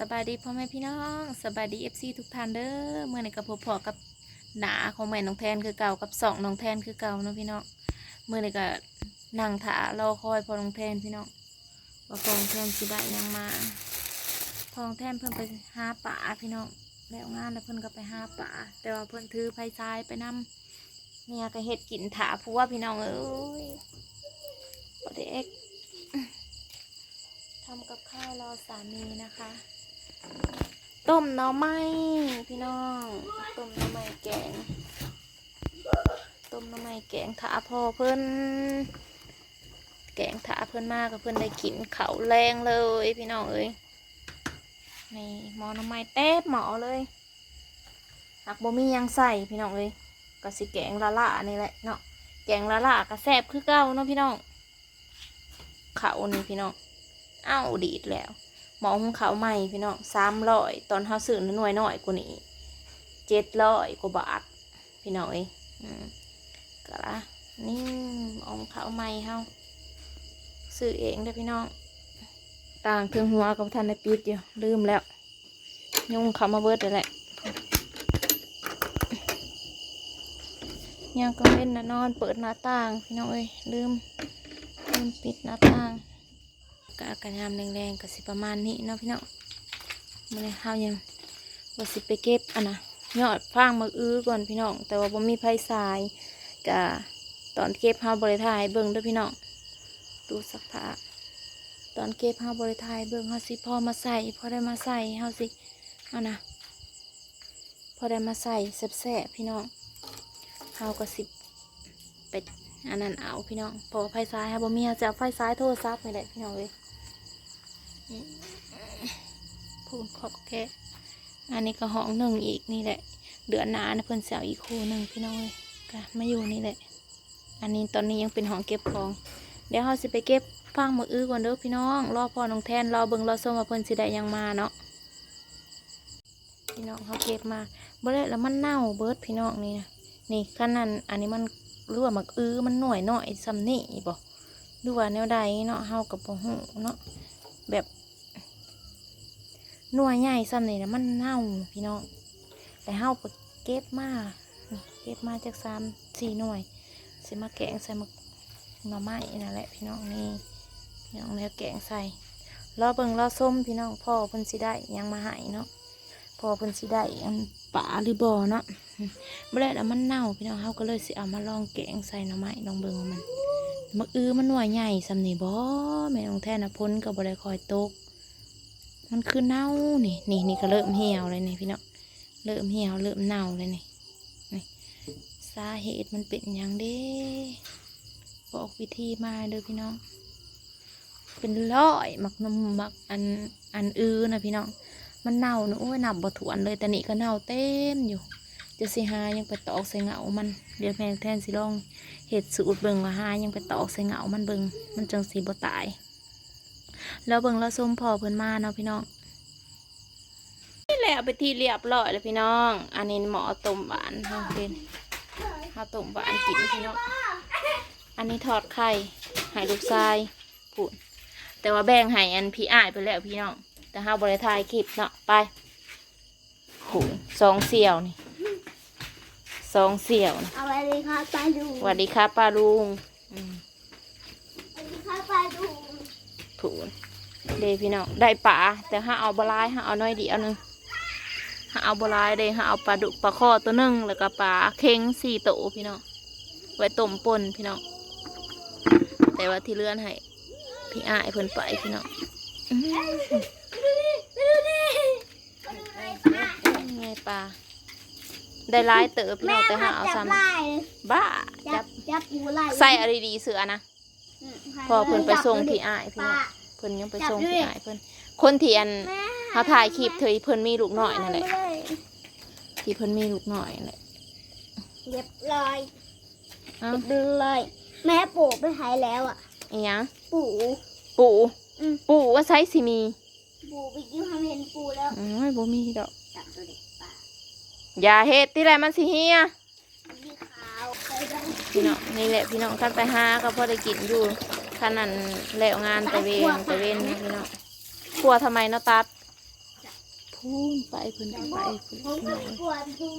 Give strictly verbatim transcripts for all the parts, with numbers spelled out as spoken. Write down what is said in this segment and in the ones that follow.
สบายดีพ่อแม่พี่น้อง สบายดีเอฟซีทุกท่านเด้อ มื้อนี้ก็พบพ้อกับหน้าของแม่น้องแทนคือเก่า กับช่องน้องแทนคือเก่าเนาะพี่น้อง มื้อนี้ก็นั่งถ่ารอคอยพ่อน้องแทนพี่น้อง ว่าพ่อน้องแทนสิได้หยังมา พ่อน้องแทนเพิ่นไปหาปลาพี่น้อง แล้วงานแล้วเพิ่นก็ไปหาปลา แต่ว่าเพิ่นถือไฟฉายไปนำ เมียก็เฮ็ดกินถ่าผัวพี่น้องเอ้ย บ่ได้เอ็ก ทำกับข้าวรอสามีนะคะ ต้มหน่อไม้พี่น้อง ต้มหน่อไม้แกง ต้มหน่อไม้แกงถ่าพ่อเพิ่น แกงถ่าเพิ่นมาก็เพิ่นได้กินข้าวแลงเลยพี่น้องเอ้ย นี่หม้อหน่อไม้เต็มหม้อเลย หากบ่มีหยังใส่พี่น้องเอ้ย ก็สิแกงละล่านี่แหละเนาะ แกงละล่าก็แซ่บคือเก่าเนาะพี่น้อง ข้าวนี่พี่น้อง เอ้าดีดแล้ว หม้อหุงข้าวใหม่พี่น้อง สามร้อย ตอนเฮาซื้อหน่วยน้อยกว่านี้ เจ็ดร้อยกว่าบาท พี่น้องเอ้ย อืม ก็ละ นี่หม้อหุงข้าวใหม่เฮา ซื้อเองเด้อพี่น้อง ต่างเทิงหัวก็บ่ทันได้ปิดอยู่ ลืมแล้ว ยุงเข้ามาเบิดแล้วแหละ ยามกลางเว็นน่ะนอนเปิดหน้าต่างพี่น้องเอ้ย ลืม ลืมปิดหน้าต่าง ก็อากาศยามแลงๆก็สิประมาณนี้เนาะพี่น้อง มื้อนี้เฮายังว่าสิไปเก็บอันน่ะ ยอดฟางหมากอื้อก่อนพี่น้อง แต่ว่าบ่มีไฟฉาย ก็ตอนเก็บเฮาบ่ได้ถ่ายให้เบิ่งเด้อพี่น้อง ตู้ซักผ้า ตอนเก็บเฮาบ่ได้ถ่ายให้เบิ่ง เฮาสิพอมาใส่ พอได้มาใส่ เฮาสิ เอานะ พอได้มาใส่แซ่บๆพี่น้อง เฮาก็สิไปอันนั้นเอาพี่น้อง เพราะว่าไฟฉายเฮาบ่มี เฮาจะเอาไฟฉายโทรศัพท์นี่แหละพี่น้องเอ้ย นี่ พูนขอบแกะ อันนี้ก็ห้องหนึ่งอีกนี่แหละ เดือนหน้านะเพิ่นสิเอาอีกคู่หนึ่งพี่น้องเอ้ย ก็มาอยู่นี่แหละ อันนี้ตอนนี้ยังเป็นห้องเก็บของ เดี๋ยวเฮาสิไปเก็บฟางหมากอื้อก่อนเด้อพี่น้อง รอพ่อน้องแทน รอเบิ่งรอชมว่าเพิ่นสิได้หยังมาเนาะ พี่น้องเฮาเก็บมา บ่ได้แล้วมันเน่าเบิดพี่น้องนี่นะ นี่คันนั้น อันนี้มัน หรือว่าหมากอื้อมันหน่วยน้อยส่ำนี้บ่ หรือว่าแนวใดเนาะ เฮาก็บ่ฮู้เนาะ แบบ หน่วยใหญ่ส่ำนี้นะมันเน่าพี่น้อง แต่เฮาไปเก็บมา นี่เก็บมาจากสามสี่หน่วย สิมาแกงใส่หมากหน่อไม้นั่นแหละพี่น้อง นี่ พี่น้อง แนวแกงใส่ รอเบิ่งรอชมพี่น้อง พ่อเพิ่นสิได้หยังมาให้เนาะ พ่อเพิ่นสิได้อันปลาหรือบ่เนาะ บ่ได้แล้วมันเน่าพี่น้อง เฮาก็เลยสิเอามาลองแกงใส่หน่อไม้ลองเบิ่งว่ามัน หมากอื้อมันหน่วยใหญ่ส่ำนี้บ่ แม่น้องแทนนะ ฝนก็บ่ได้ค่อยตก มันคือเน่านี่ นี่ นี่ก็เริ่มเหี่ยวเลยนี่พี่น้อง เริ่มเหี่ยว เริ่มเน่าเลยนี่ นี่ สาเหตุมันเป็นหยังเด้ บอกวิธีมาเด้อพี่น้อง เป็นร้อยหมากนมหมากอัน อันอื้อนะพี่น้อง มันเน่านะ โอ้ย นับบ่ถ้วนเลย แต่นี่ก็เน่าเต็มอยู่ จะสิหาหยังไปตอกใส่เหงามัน เดี๋ยวแม่แทนสิลองเฮ็ดสูตรเบิ่งว่าหาหยังไปตอกใส่เหงามันเบิ่ง มันจั่งสิบ่ตาย แล้วเบิ่งแล้วชมพ่อเพิ่นมาเนาะพี่น้อง นี่แหละเอาไปที่เรียบร้อยแล้วพี่น้อง อันนี้หม้อต้มหวานเฮาเป็น เฮาต้มหวานกินพี่น้อง อันนี้ทอดไข่ให้ลูกชายพู้น แต่ว่าแบ่งให้อันพี่อ้ายไปแล้วพี่น้อง แต่เฮาบ่ได้ถ่ายคลิปเนาะ ไป โห สองเสี่ยวนี่ สองเสี่ยวนี่ เอาไว้เลยค่ะป้าลุง สวัสดีครับป้าลุง อืม สวัสดีค่ะป้าลุง พู้น เด้พี่น้อง ได้ปลา แต่เฮาเอาบ่หลาย เฮาเอาน้อยเดียวหนึ่ง เฮาเอาบ่หลายเด้ เฮาเอาปลาดุก ปลาข่อตัวหนึ่ง แล้วก็ปลาเค็งสี่โตพี่น้อง ไว้ต้มป่นพี่น้อง แต่ว่าที่เหลือให้พี่อ้ายเพิ่นไปพี่น้อง อื้อหือ ไงปลา ได้หลายเติบพี่น้อง แต่เฮาเอาซ้ำ แม่จับลาย บ้า จั จั บบ จับหมูลาย ใส่เอาดีๆเสือนะ อืม พ่อเพิ่นไปส่งพี่อ้ายพี่น้อง ปลา เพิ่นยังไปส่งพี่อ้ายเพิ่น คนที่อัน แม่ เฮาถ่ายคลิปเธอเพิ่นมีลูกน้อยนั่นแหละ ไม่ได้ ที่เพิ่นมีลูกน้อยนั่นแหละ เรียบร้อย เอ้า เรียบร้อย แม่ปู่ไปไถแล้วอะ อีหยัง ปู่ ปู่ อืม ปู่ว่าไสสิมี ปู่ไปกินความเห็นปู่แล้ว โอ้ย บ่มีดอก จับตัวเด็กปลา อย่าเฮ็ดติแหละ มันสิเหี่ย สีขาว พี่น้อง นี่แหละพี่น้อง คันไปหาก็พอได้กินอยู่ คันนั้นแล้วงานตะเวน ตะเวนพี่น้อง ครัวทำไมเนาะตัด พู้นไปเพิ่นก็ไปพู้นพี่น้องเอ้ย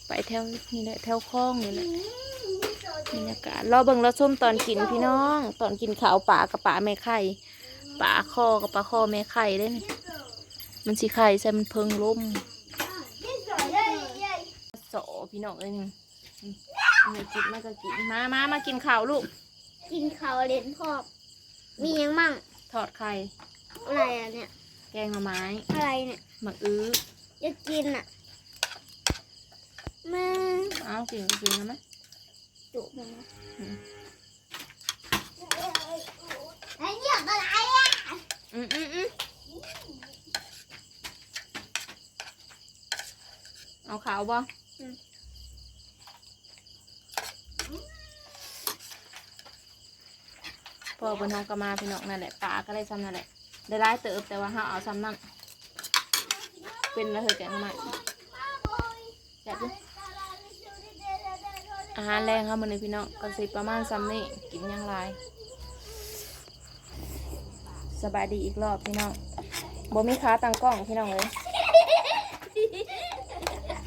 ไปแถวนี่แหละ แถวคลองนี่แหละ บรรยากาศ รอเบิ่งรอชมตอนกินพี่น้อง ตอนกินข้าว ปลากับปลาแม่ไข่ ปลาคอกับปลาคอแม่ไข่เด้นี่ มันสิไข่ใส่มันเพิงลม สอพี่น้องเอ้ย นี่กินมาก็กิน มามามากินข้าวลูก กินข้าวเล่นพร้อม มีหยังมั่ง ทอดไข่ อะไรอ่ะเนี่ย แกงหน่อไม้ อะไรเนี่ย หมากอื้อ อยากกินอ่ะ มา เอากินก็กินนะไหม จุกมันนะ อืม ไอ้เนี่ยอะไรอ่ะ อืมอืมอืม เอาข้าวบ่ อืม พ่อเพิ่นเฮาก็มาพี่น้อง นั่นแหละ ปลาก็ได้ส่ำนั่นแหละ ได้หลายเติบ แต่ว่าเฮาเอาส่ำนั่น เป็นแล้วเฮ้ยแกงมา จัดดิ อาหารแรงเฮามื้อนี้พี่น้อง ก็สิประมาณส่ำนี้ กินหยังหลาย สบายดีอีกรอบพี่น้อง บ่มีขาตั้งกล้องพี่น้องเอ้ย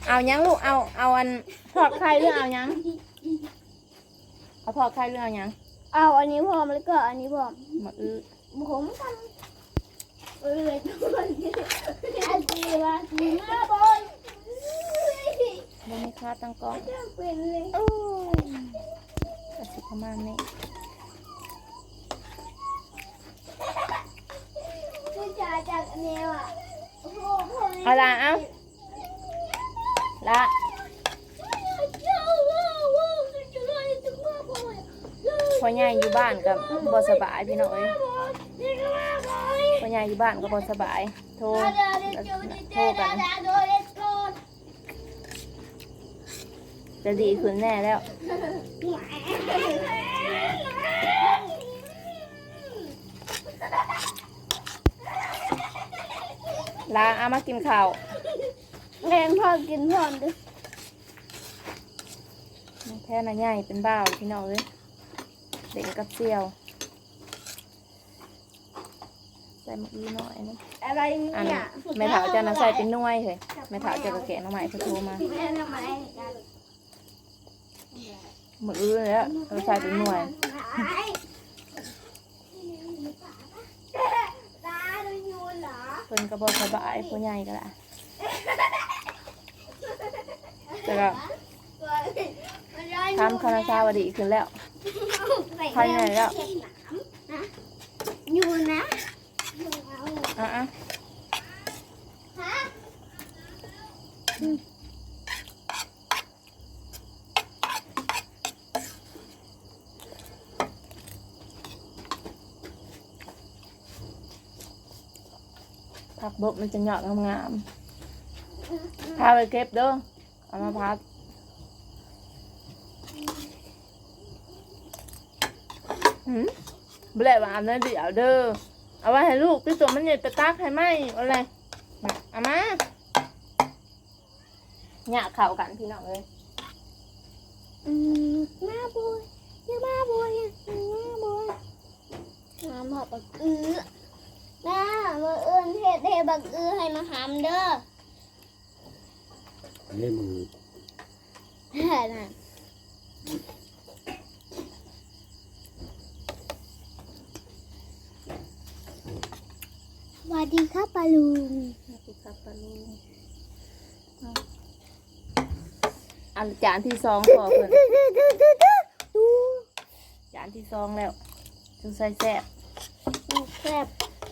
เอาหยังลูก เอา เอาอัน ทอดไข่หรือเอาหยัง เอาทอดไข่หรือเอาหยัง เอาอันนี้พร้อมแล้วก็อันนี้พร้อม หมากอื้อ ผมทำเลยทุกคน อาจีว่ากินมาบอย บ่มีขาตั้งกล้อง จะเป็นเลย โอ้ย ก็สิประมาณนี้ ผู้ชายจากแนวอ่ะ โอ้โห เอาล่ะ เอา ละ พ่อใหญ่อยู่บ้านก็บ่สบายพี่น้องเอ้ย พ่อใหญ่อยู่บ้านก็บ่สบาย โทร โทรกัน จะดีขึ้นแน่แล้ว ลาเอามากินข้าว แม่พ่อกินพร้อมเด้อ แท้น่ะใหญ่เป็นบ่าวพี่น้องเอ้ย เล่นกับเสี่ยว ใส่หมากอื้อน้อยนี่ อะไรเนี่ย อันแม่เฒ่าเจ้าน่ะใส่เป็นหน่วยเฮ้ย แม่เฒ่าเจ้าก็แกะหน่อไม้เพิ่นโทรมา แม่ทำอะไรกัน หมากอื้อแล้วเราใส่เป็นหน่วย เพิ่นก็บ่สบาย ผู้ใหญ่ก็ได้ แต่ก็ทำคาราซาวดีขึ้นแล้ว ภายในแล้ว อยู่นะ อ่ะอ่ะ ผักบกมันจะยอดงามๆ พาไปเก็บเด้อ เอามาพัด อืม บ่ได้ว่าอันนั้นเดียวเด้อ เอาไว้ให้ลูกที่ตัวมันใหญ่ไปตักให้ไหม อะไร เอามา เนี่ยเข้ากันพี่น้องเอ้ย อืม มาบุย อย่ามาบุย อย่ามาบุย มาบอกบักอื้อ มา มื้ออื่นเฮ็ดให้บักอื้อให้มาหามเด้อ นี่มือ น่ะ สวัสดีครับป้าลุง สวัสดีครับป้าลุง อ่ะ อันจานที่สองพอเพิ่น จานที่สองแล้ว สงสัยแซ่บ อืม แซ่บ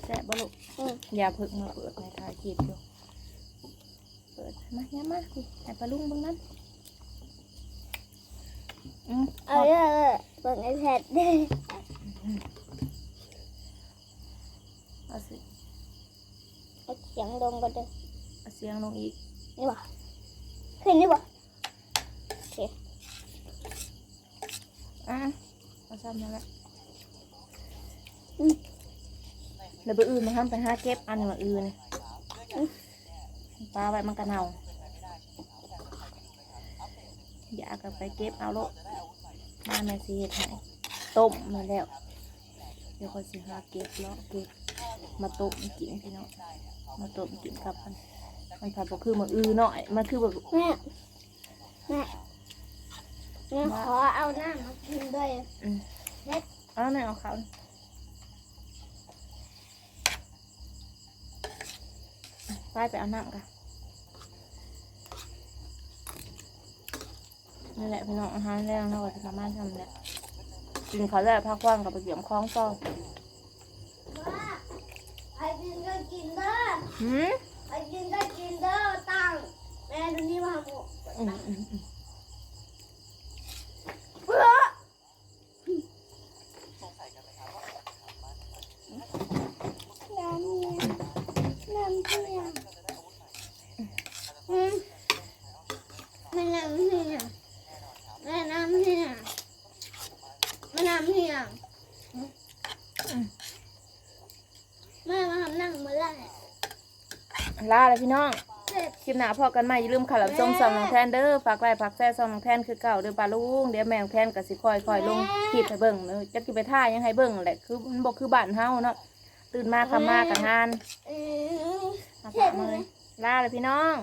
แซ่บบ่ลูก อืม อย่าเพิ่งมาเปิดในถ่ายคลิปอยู่ เปิด มา อย่ามา นี่ ให้ป้าลุงเบิ่งนั้น อืม เอาเด้อ เบิ่งไอแพดเด้อ เอาสิ เอาเสียงลงก็ได้ เอาเสียงลงอีก นี่บ่ ขึ้นนี่บ่ โอเค อ่ะ เอาซ้ำนั่นแหละ อืม แล้วมื้ออื่นมาทำไปหาเก็บอันนี้มื้ออื่น อืม ปลาไว้มันก็เน่า อยากก็ไปเก็บเอาโลด มาแม่สิเฮ็ดให้ ต้มมาแล้ว เดี๋ยวข้อยสิหาเก็บเลาะเก็บ มาต้มกินพี่น้อง มาต้มกินกับมัน มันผัดบ่คือมื้ออื่นเนาะ มันคือแบบ แม่แม่แม่ขอเอาน้ำมากินด้วย อืมเอาหน่อยเอาเขาวไปไปเอาน้ำกันนี่แหละพี่น้องอาหารแรงเราก็จะประมาณนั้นแหละกินเขาวแล้วพักผ่อนกับไปเตรียมของต่อ ไอ้กินก็กินเด้อ หืม ไอ้กินก็กินเด้อตังแม่ดูนี่มาหมด อืมอืมอืม เพื่อน้ำเนี่ยน้ำเนี่ยอืมแม่น้ำเนี่ยแม่น้ำเนี่ยแม่น้ำเนี่ยแม่มาทำนั่งเมื่อไหร่ ลาเลยพี่น้อง เสร็จ คลิปหน้าพอกันใหม่อย่าลืมค่ะรับชมช่องน้องแทนเด้อฝากไลค์ฝากแชร์ช่องน้องแทนคือเก่าเด้อป้าลุงเดี๋ยวแม่น้องแทนก็สิค่อยค่อยลงคลิปให้เบิ่งเด้อจักสิไปถ่ายหยังให้เบิ่งแหละคือมันบ่คือบ้านเฮาเนาะตื่นมาคำมากับงาน อืม มาฝากเลยลาเลยพี่น้อง